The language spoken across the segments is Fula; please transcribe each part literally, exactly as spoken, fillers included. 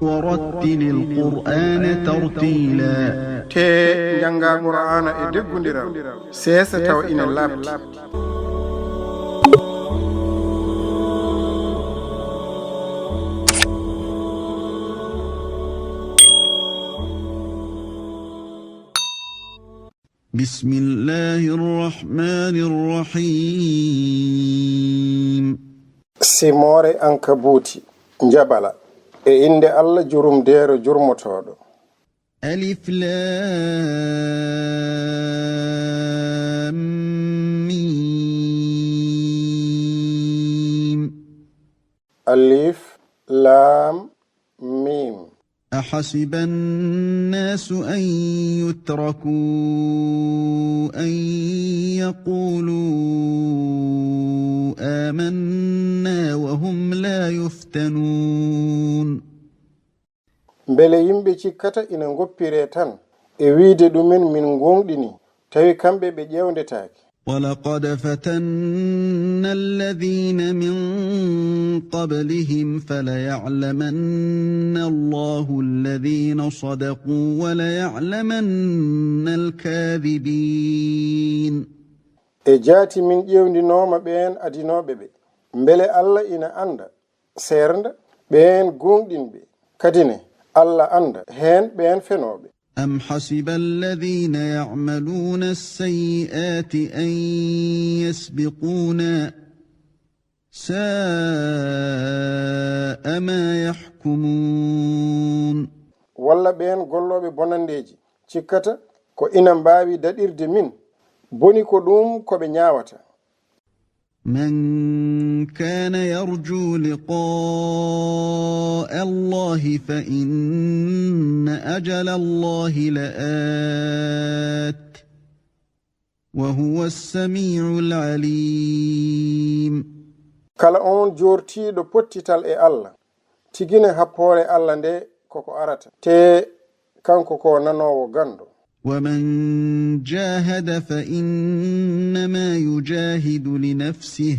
ورتل القرآن ترتيلا. Tee njanngaa Qur'aana e deggundiral, seesa tawa ina laaɓti. بسم الله الرحمن الرحيم. Simoore Ankabuuti, Njabala, e innde Allah jurumdeero jurmotooɗo. ألف لام ميم. Alif, laam, miim. أحسب الناس أن يتركوا أن يقولوا آمنا وهم لا يفتنون. Mbele yimɓe cikkata ina ngoppiree tan e wiyde ɗumen min ngoongɗinii, tawi kamɓe ɓe ƴeewndetaake? ولقد فتنا الذين من قبلهم فليعلمن الله الذين صدقوا وليعلمن الكاذبين. E jaati min ƴeewndinooma ɓeen adinooɓe ɓe, mbele Allah ina annda seernda ɓeen gooŋɗinɓe, kadi ne Allah annda heen ɓeen fenooɓe. أم حسب الذين يعملون السيئات أن يسبقونا ساء ما يحكمون. Walla ɓeen gollooɓe bonanndeeji cikkata ko ina mbaawi daɗirde min, boni ko ɗuum ko ɓe ñaawata. من كان يرجو لقاء الله فإن أجل الله لآت وهو السميع العليم. Kala oon joortiiɗo pottital e Allah, tigi ne happoore Allah nde ko ko arata, tee kanko ko nanoowo ganndo. ومن جاهد فإنما يجاهد لنفسه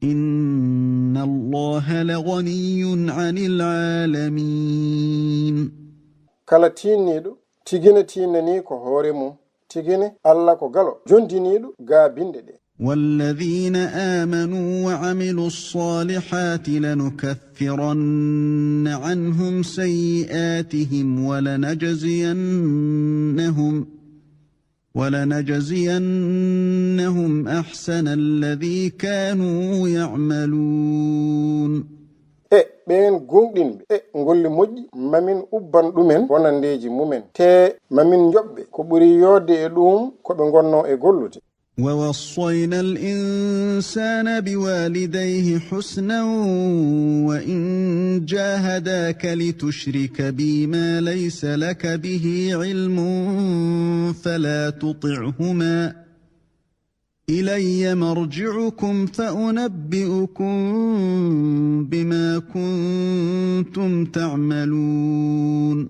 إن الله لغني عن العالمين. Kala tiinniiɗo, tigi ne tiinnanii ko hoore mum, tigi ne Allah ko galo, jonndiniiɗo ga binnde ɗe. والذين آمنوا وعملوا الصالحات لنكفرن عنهم سيئاتهم ولنجزينهم ولنجزينهم أحسن الذي كانوا يعملون. E ɓeen gooŋɗinɓe e ngolli moƴƴi, mamin ubban ɗumen bonanndeeji mumen, tee mamin njoɓɓe ko ɓuri yooɗde e ɗuum ko ɓe ngonnoo e gollude. ووصينا الإنسان بوالديه حسنا وإن جاهداك لتشرك بي ما ليس لك به علم فلا تطعهما إلي مرجعكم فأنبئكم بما كنتم تعملون.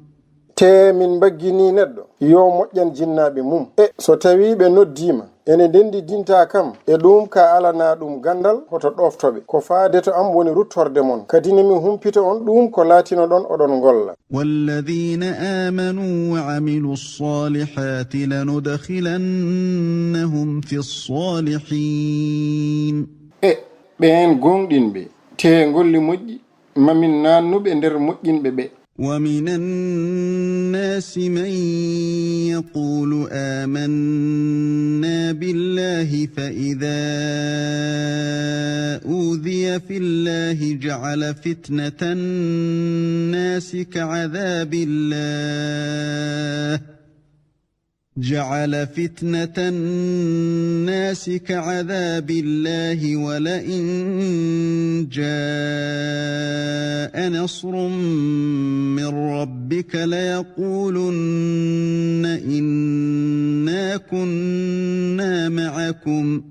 Tee min mbagginii neɗɗo yo moƴƴan jinnaaɓe mum. E so tawii ɓe noddiima, ene ndenndidinta kam e ɗuum ka alanaa ɗum ganndal, hoto ɗoofto ɓe. Ko faade to am woni ruttorde mon, kadi ne mi humpita on ɗuum ko laatinoɗon oɗon ngolla. والذين آمنوا وعملوا الصالحات لندخلنهم في الصالحين. E ɓeen gooŋɗinɓe, tee ngolli moƴƴi, mamin naannuɓe nder moƴƴinɓe ɓe. ومن الناس من يقول آمنا بالله فإذا أوذي في الله جعل فتنة الناس كعذاب الله جعل فتنة الناس كعذاب الله ولئن جاء نصر من ربك ليقولن إنا كنا معكم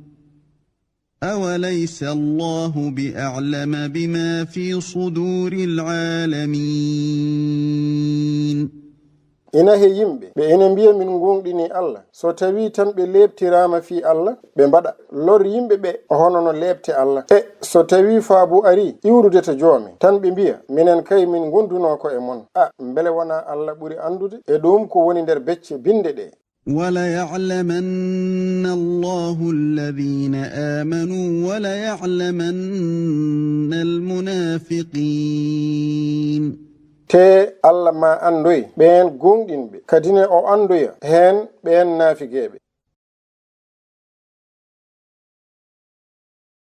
أوليس الله بأعلم بما في صدور العالمين. ina he yimɓe ɓe ene mbiya min ngoongɗinii Allah, so tawii tan ɓe leeptiraama fii Allah, ɓe mbaɗa lor yimɓe ɓe hono no leepte Allah. E so tawii faabu arii iwrude to Joomi, tan ɓe mbiya, minen kay min ngondunoo ko e mon. A, mbele wonaa Allah ɓuri anndude e ɗuum ko woni nder becce binnde ɗee? وليعلمن الله الذين آمنوا وليعلمن المنافقين. Tee Allah maa anndoy ɓeen gooŋɗinɓe, kadi ne o anndoya heen ɓeen naafigeeɓe.